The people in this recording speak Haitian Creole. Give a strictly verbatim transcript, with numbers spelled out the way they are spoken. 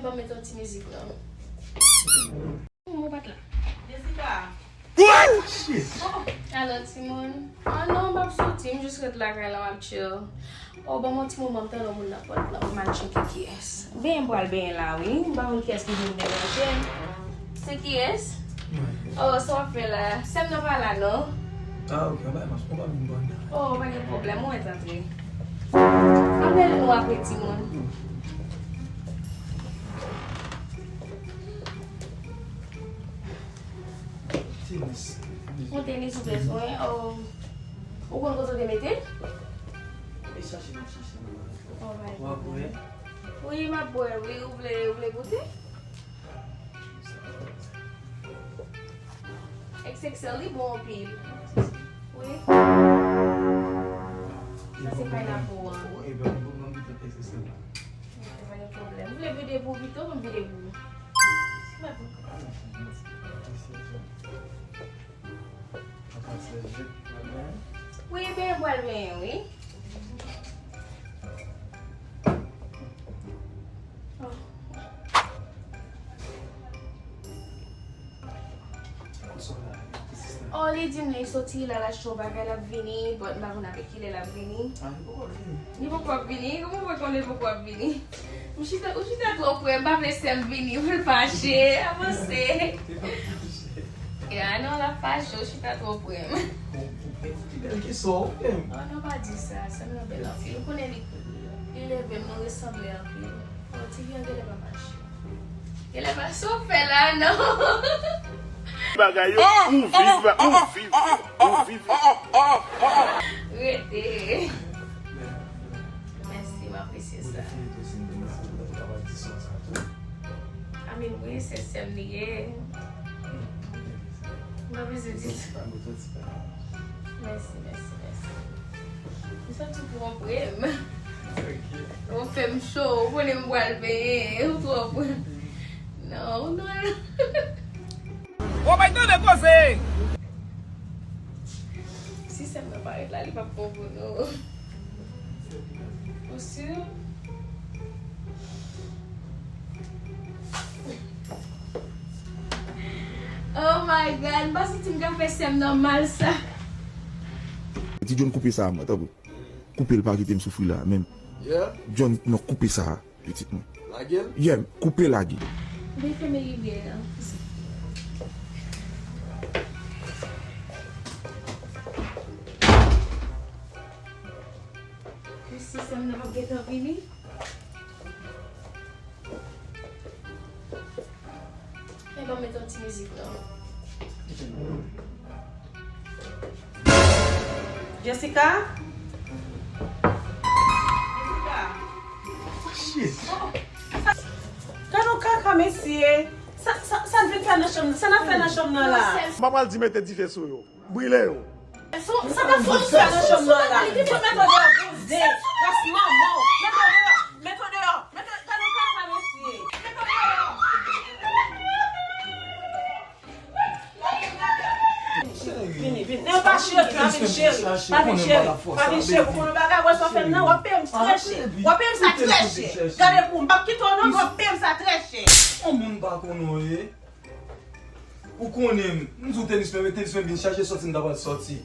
Ban m met yon ti mizik non. Mwen pa t la. Jessica. Shit. Alo timoun. Ah non, m ap soti, m jis ret lakay la, m ap chill. Oh, ban m yon ti moman, m tande yon moun nan pòt la, m al tcheke kiyès. Benyen m pral benyen la wi, m pa konn kiyès ki vin deranje m. Se kiyès? Oh, sa w ap fè la? Sè m nan pa la non. Ah, ok, anba mas, ou pa vin bò anndan. Oh, pa gen pwoblèm, ou mèt antre. M ap rele nou apre timoun. Tenis. Yon tenis ou bezwen? Oh. Ou konn kote w te mete l? E chache m ap chache nan. Oh, my God. W ap bwè? Wi, m ap bwè, wi. Ou vle, ou vle goute? X X L li bon anpil. Wi. Sa se pineapple an. Wi, ban m, ban m goute X X L la. Ok, pa gen pwoblèm. Ou vle vide pou ou pito, ban m vide pou ou. Wi, ben, m pral benyen, wi. Oh. Oh, li di m li soti, l al achte yon bagay, l ap vini, but m pa konn avèk kilè l ap vini. Ah, li poko ap vini. Li poko ap vini? Kòman w fè konnen l poko ap vini? M chita, ou chita twò pre, m pa vle sè m vini pou l fache. Avanse. Li pa fache. Ya, non, l ap fache, ou chita twò pre m. Bon, bon, bon, pi bèl ke sa, ou menm. Oh, non, pa di sa, sè m nan bèl anpil. Ou konnen li, li leve m, nou resanble anpil. Oh, ti fi an genlè pa mache. Genlè pa sa w fè la, non. Bagay yo, ou viv, ou viv, ou viv. Rete. Mèsi, m apresye sa. Amen, wi, se sè m li ye. M pa bezwen di sa. Mèsi, mèsi, mèsi. M santi w twò pre m. Ou fè m cho, ou konnen m pral benyen, ou twò pre m. Non, non, non. Ou bay tande koze! Si sè m nan parèt la, li p ap bon pou nou. Ou si? Oh my God, m pa santi m ka fè sè m nan mal sa. Ti John koupe sa a mwen, tanpri. Koupe l, pa kite m soufri la, men. Yeah. John, non, koupe sa a, pitit mwen. Lage l? Yeah, koupe lage. Vin fèmen limyè a. Mesi, sè m nan p ap gentan vini. Men ban m met yon ti mizik non. Jessica? Shit. Gade yon kaka, mesye. Sa, sa, sa n vin fè nan chanm, sa n ap fè nan chanm nan la? M pa pral di mete dife sou yo. Brile yo. Sa pa fòs sa nan chanm nan la. Li te fè mèt deyò, bouzen. Ras manman w. Mèt deyò, mèt deyò, mèt, gade yon kaka, mesye. Mèt deyò. Vini, vini. Non, pa cheri, pa vin cheri. Pa vin cheri. Pa vin cheri. Ou konnen bagay, wè sa w fè m nan, w ap peye m trè chè. W ap peye m sa trè chè. Gade pou m, m p ap kite w non, w ap peye m sa trè chè. Yon moun pa konnen w ye. Ou konnen m, m di w tenis mwen, tenis mwen vin chaje sòti, m ta pral sòti.